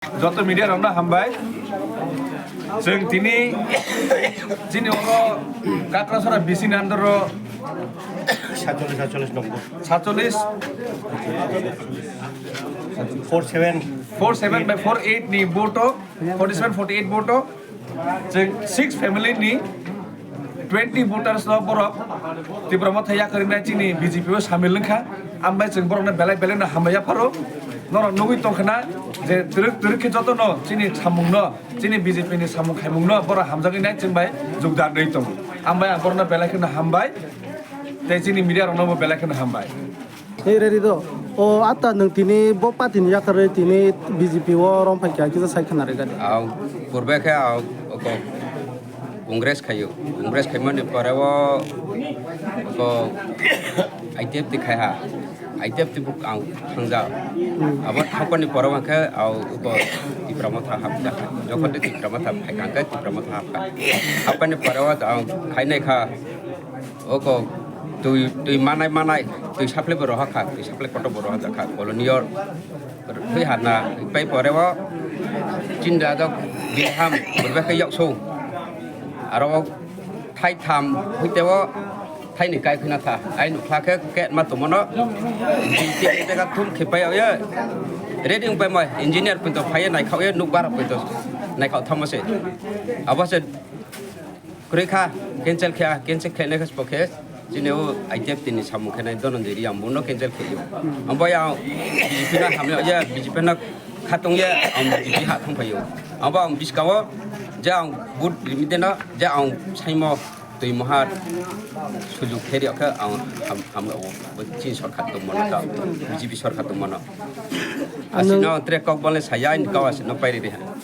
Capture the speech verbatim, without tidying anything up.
Joto media rokno hambai. Chwng tini chini oro Kakrasora B C ni under o satchollish, satchollish nombor. Satchollish. Four seven. Four seven by four eight ni vote o, forty seven forty eight vote o. Chwng six family ni twenty voters no borok Tipra Motha yakarina chini B J P o samil wngkha. Ambai chwng borokno belai belai no hambai yapharo. Norok nugwi tongkhana je twrwk twrwk khe jotono chini samungno, chini B J P ni samung khaimungno borok hamjagwi nai chwng bai jogdan rwi tongo. Ambai ang borokno belai kheno hambai. Tei chini media rokno bo belai kheno hambai. Hey, ready do. O, ata nwng tini bo party ni yakarwi tini B J P o romphai kha, kisa sai khna rwgadi. Ang purbe khe ang oko Congress khaio. Congress khaimani pore o oko I T F T khai ha. I T F T bo ang thangja. Hmm. Abo thangpani pore o khe ang oko Tipra Motha hapja. Jokhon de Tipra Motha phai kha, hwnkhe Tipra Motha hapkha. Hapani pore o ang khainai kha. Oko twi, twi manai manai, twi supply bo rohor kha, twi supply kotor bo rohor kha, colony o twi hapna, pai pore o chinda jok bilham, borbe khe yok song. Aro o thai tham, hwite o thai ni kai khina tha, ai nukha khe ket ma tumono, twi twi twi thum khe pai o ye, ready wng pai mo, engineer pun to phai ye nai khao ye, nuk bar pun to nai khao thamo se, abo se. Kwrwi kha, cancel khe, cancel khe, next bo khe, chini o I T F T ni samung khe nai Dhananjay Riya, ang bono cancel khe yo. Ang bo yang B J P no hamya, ya, B J P no khatung ya, ang B J P ha thang phaio. Ang bo ang biska o, je ang vote limit no, je ang saimo twi moha sujuk khe riya khe, ang ham, ham o, bo chini sorkar tong mano ta, B J P sorkar tong mano. Ano asino tre kok bole saya, ang kau asino pai ri ha.